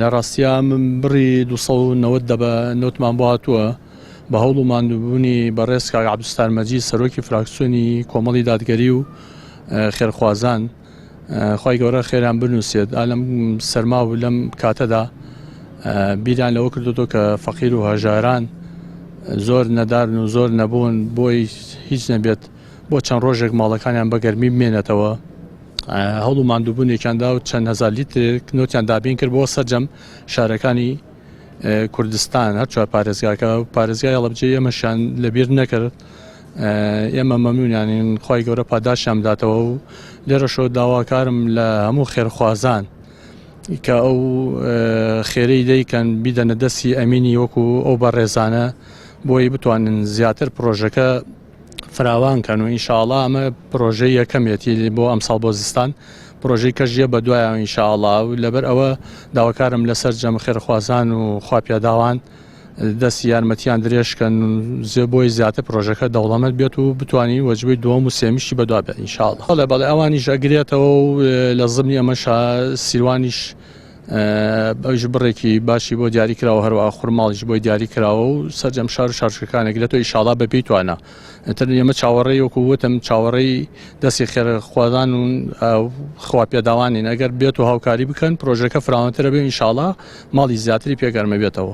لە ڕاستیا من بڕی 290 دەبە نەوتمان بۆ هاتووە بە هەوڵ و ماندووبوونی بەڕێز کاک عەبدولستار مەجید سەرۆکی فراکسیۆنی کۆمەڵی دادگەری و خێرخوازان خوای گەورە خێریان بنووسێت ئا لەم سەرما و لەم کاتەدا بیریان لەوە کردوەوە کە فەقیر و هەژاران زۆر نەدارن و زۆر نەبوون بۆی هیچ نەبێت بۆ چەند ڕۆژێک ماڵەکانیان بە گەرمی بمێنێتەوە هەوڵ و ماندووبوونێکیان دا و چەند هەزار لیترێک نەوتیان دابین کرد بۆ سەرجەم شارەکانی کوردستان هەر چوار پارێزگاکە و پارێزگای هەڵەبجەی ئێمەشیان لەبیر نەکرد ئێمە مەمنونیانین خوای گەورە پاداشیان بداتەوە و لێرەشەوە داواکارم لە هەموو خێرخوازان کە ئەو خێرەی دەیکەن بیدەنە دەستی ئەمینی وەکو ئەو بەڕێزانە بۆی بتوانن زیاتر پرۆژەکە فراوان کەن و ئینشاءڵا ئەمە پرۆژەی یەکەمێتی بۆ ئەمساڵ بۆ زستان پرۆژەی کەش یە بەدوایە ئینشاءڵا و لەبەر ئەوە داواکارم لەسەر جەم خێرخوازان و خواپیاداوان دەستی یارمەتیان درێژکەن زێ بۆی زیاتر پرۆژەکە دەوڵەمەند بێت و بتوانین وەجبەی دووەم و سێمیشی بەدوا بێت ئینشاءڵا بەڵێ بەڵێ ئەوانیش ئەگرێتەوە و لە زمنی ئەمەشا سیروانیش ئەویش بڕێکی باشی بۆ دیاری کراوە هەروەها خورماڵیش بۆی دیاری کراوە و سەرجەم شار و شارۆچکەکانێک لە تۆ ئیشاڵا بە پێی توانا ئیتر ئێمە چاوەڕێی وەکو وتم چاوەڕێی دەستی خێرخوازان و خوا پێداوانین ئەگەر بێت و هاوکاری بکەن پرۆژەکە فراوانترە بێ ئینشاڵا ماڵی زیاتری پێ گەرمە بێتەوە.